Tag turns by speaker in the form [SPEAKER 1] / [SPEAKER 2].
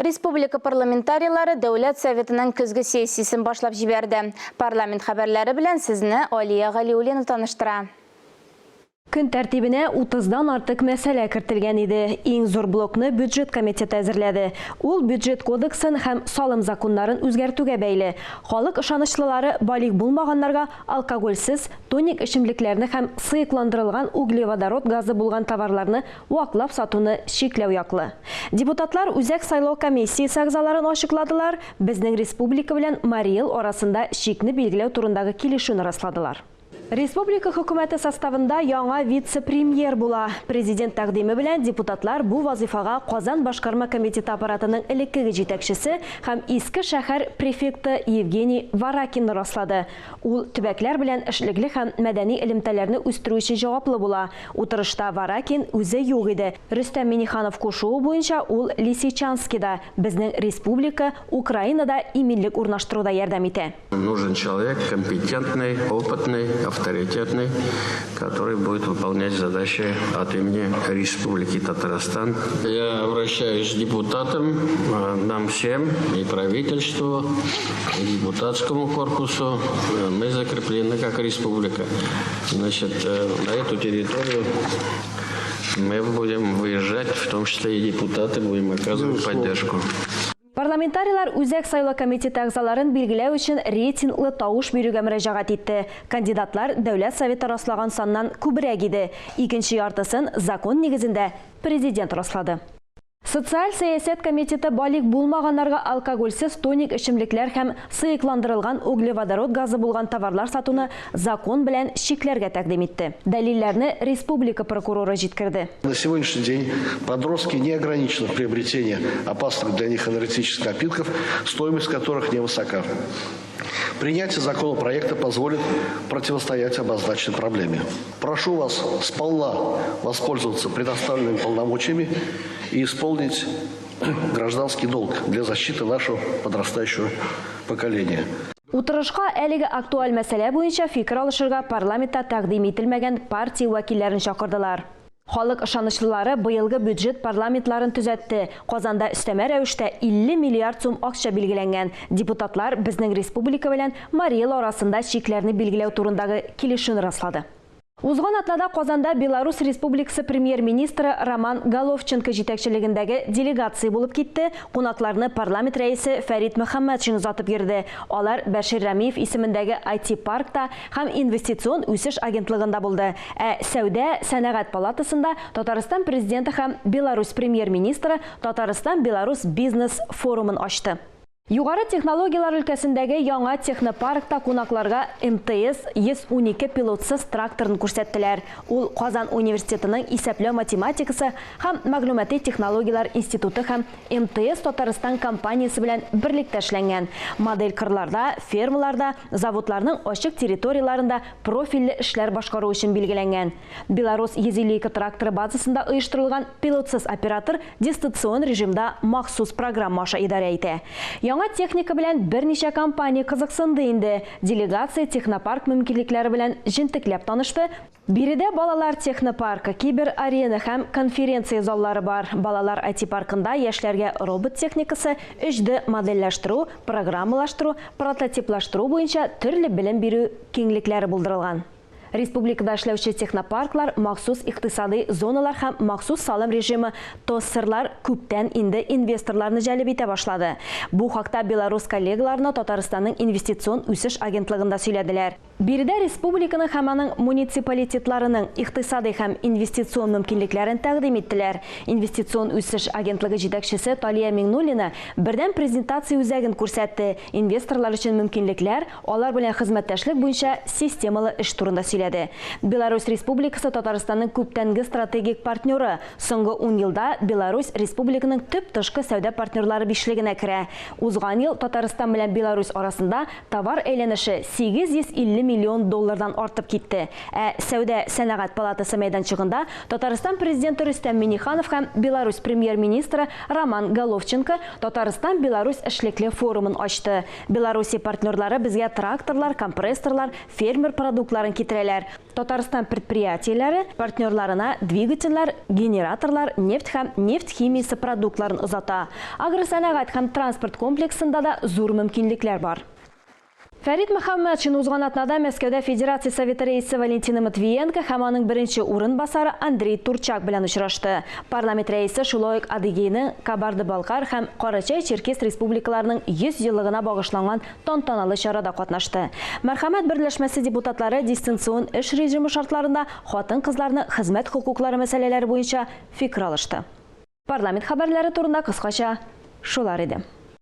[SPEAKER 1] Республика парламентарийлары Дәүләт Советының көзге сессиясен башлап җибәрде. Парламент хәбәрләре белән сезне Алия Галиуллина таныштыра.
[SPEAKER 2] Көн тәртибенә утыздан артык мәсьәлә кертелгән иде. Иң зур блокны бюджет комитеты әзерләде. Ул бюджет кодексын һәм салым законнарын үзгәртүгә бәйле. Халык ышанычлылары балигъ булмаганнарга алкогольсез тоник эчемлекләрне һәм сыекландырылган углеводород газы булган товарларны ваклап сатуны чикләү яклы. Депутатлар Үзәк сайлау комиссиясе әгъзаларын ачыкладылар, безнең республика белән Марий Эл арасында чикне билгеләү турындагы килешүне расладылар. Республика Хөкүмәте составында яңа вице-премьер була. Президент тәкъдиме белән депутатлар бу вазыйфага Казан башкарма комитеты аппаратының элеккеге җитәкчесе һәм Иске шәһәр префекты Евгений Варакинны раслады. Ул төбәкләр белән эшлекле һәм мәдәни элемтәләрне үстерү өчен җаваплы була. Утырышта Варакин үзе юк иде. Рөстәм Миңнеханов кушуы буенча ул Лисичанскида, безнең республика Украинада иминлек урнаштыруда ярдәм итә.
[SPEAKER 3] Нужен человек компетентный, опытный, авторитетный, который будет выполнять задачи от имени Республики Татарстан. Я обращаюсь к депутатам, нам всем, и правительству, и депутатскому корпусу. Мы закреплены как республика. Значит, на эту территорию мы будем выезжать, в том числе и депутаты, будем оказывать поддержку.
[SPEAKER 2] Парламентарийлар Үзәк сайлау комитеты әгъзаларын билгеләү өчен рейтинглы тавыш бирүгә мөрәҗәгать итте. Кандидатлар Дәүләт Советы раслаган саннан күбрәк иде. Икенче яртысын закон нигезендә Президент раслады. Социаль сәясәт комитеты балигъ булмаганнарга алкогольсез тоник эчемлекләр һәм сыекландырылган углеводород газы булган товарлар сатуны закон белән чикләргә тәкъдим итте. Дәлилләрне республика прокуроры җиткерде.
[SPEAKER 4] На сегодняшний день подростки не ограничены в приобретении опасных для них энергетических напитков, стоимость которых невысока. Принятие законопроекта позволит противостоять обозначенной проблеме. Прошу вас сполна воспользоваться предоставленными полномочиями и исполнить гражданский долг для защиты нашего подрастающего поколения.
[SPEAKER 2] Утырышка әлеге актуаль мәсьәлә буенча фикер алышырга парламентта тәкъдим ителмәгән партия вәкилләрен чакырдылар. Халык ышанычлылары быелгы бюджет парламентларын төзәтте. Казанда өстәмә рәвештә 50 миллиард сум акча билгеләнгән. Депутатлар безнең республика белән Марий Эл арасында чикләрне билгеләү турындагы килешүне раслады. Узган атнада Казанда Беларусь Республикасы Премьер-министры Роман Головченко җитәкчелегендәге делегация булып китте. Кунакларны парламент рәисе Фәрит Мөхәммәтшин озатып йөрде. Алар Бәшир Рәмиев исемендәге IT-паркта һәм Инвестицион үсеш агентлыгында булды. Ә Сәүдә, сәнәгать палатасында Татарстан Президенты һәм Беларусь Премьер-министры Татарстан-Беларусь бизнес-форумын ачты. Югары технологияләр өлкәсендәге яңа технопаркта кунакларга МТС 112 пилотсыз тракторын күрсәттеләр. Ул Казан университетының исәпләү математикасы һәм мәгълүмати технологияләр институты һәм МТС Татарстан компаниясе белән берлектә эшләнгән. Модель кырларда, фермаларда, заводларның ачык территорияләрендә профильле эшләр башкару өчен билгеләнгән. Беларус 152 тракторы базасында оештырылган пилотсыз оператор дистанцион режимда махсус программа аша идарә итә. Яңа техника белән берничә компания кызыксынды инде. Делегация технопарк мөмкинлекләре белән җентекләп танышты. Биредә балалар технопаркы, кибер-арена һәм конференция заллары бар. Балалар IT-паркында яшьләргә робот техникасы, 3D модельләштерү, программалаштыру, прототиплаштыру буенча төрле белем бирү киңлекләре булдырылган. Республикада эшләүче технопарклар, махсус икътисадый зоналар һәм махсус салым режимы ТОССРлар күптән инде инвесторларны җәлеп итә башлады. Бу хакта белорус коллегаларына Татарстанның Инвестицион үсеш агентлыгында сөйләделәр. Биредә республиканың һәм аның муниципалитетларының икътисадый һәм инвестицион мөмкинлекләрен тәкъдим иттеләр. Инвестицион үсеш агентлыгы җитәкчесе Талия Миңнуллина бердәм презентация үзәген күрсәтте, инвесторлар өчен мөмкинлекләр, Алар белән хезмәттәшлек буенча системалы эш турында сөйләде. Беларусь Республикасы Татарстанның күптәнге стратегик партнеры. Соңгы ун елда Беларусь республиканың төп тышкы сәүдә партнерлары бишлегенә керә. Узган ел Татарстан белән Беларусь арасында товар әйләнеше 850 миллион доллардан артып китте. Ә Сәүдә-сәнәгать палатасы мәйданчыгында Татарстан Президенты Рөстәм Миңнеханов һәм Беларусь Премьер-министры Роман Головченко Татарстан-Беларусь эшлекле форумын ачты. Белоруссия партнерлары безгә тракторлар, компрессорлар, фермер продуктларын китерәләр. итәләр. Татарстан предприятиеләре партнерларына двигательләр, генераторлар, нефть һәм нефть химиясе продуктларын озата. Агросәнәгать һәм транспорт комплексында да зур мөмкинлекләр бар. Фәрит Мөхәммәтшин узган атнада Мәскәүдә Федерация Советы рәисе Валентина Матвиенко һәм аның беренче урынбасары Андрей Турчак белән очрашты. Парламент рәисе шулай ук Адыгейның Кабарда-Балкар һәм Карачай-Черкес республикаларының 100 еллыгына багышланган тантаналы чарада катнашты. Мәрхәмәт берләшмәсе депутатлары дистанцион эш режимы шартларында хатын-кызларның хезмәт хокуклары мәсьәләләре буенча фикер алышты. Парламент хәбәрләре турында кыскача шулар иде.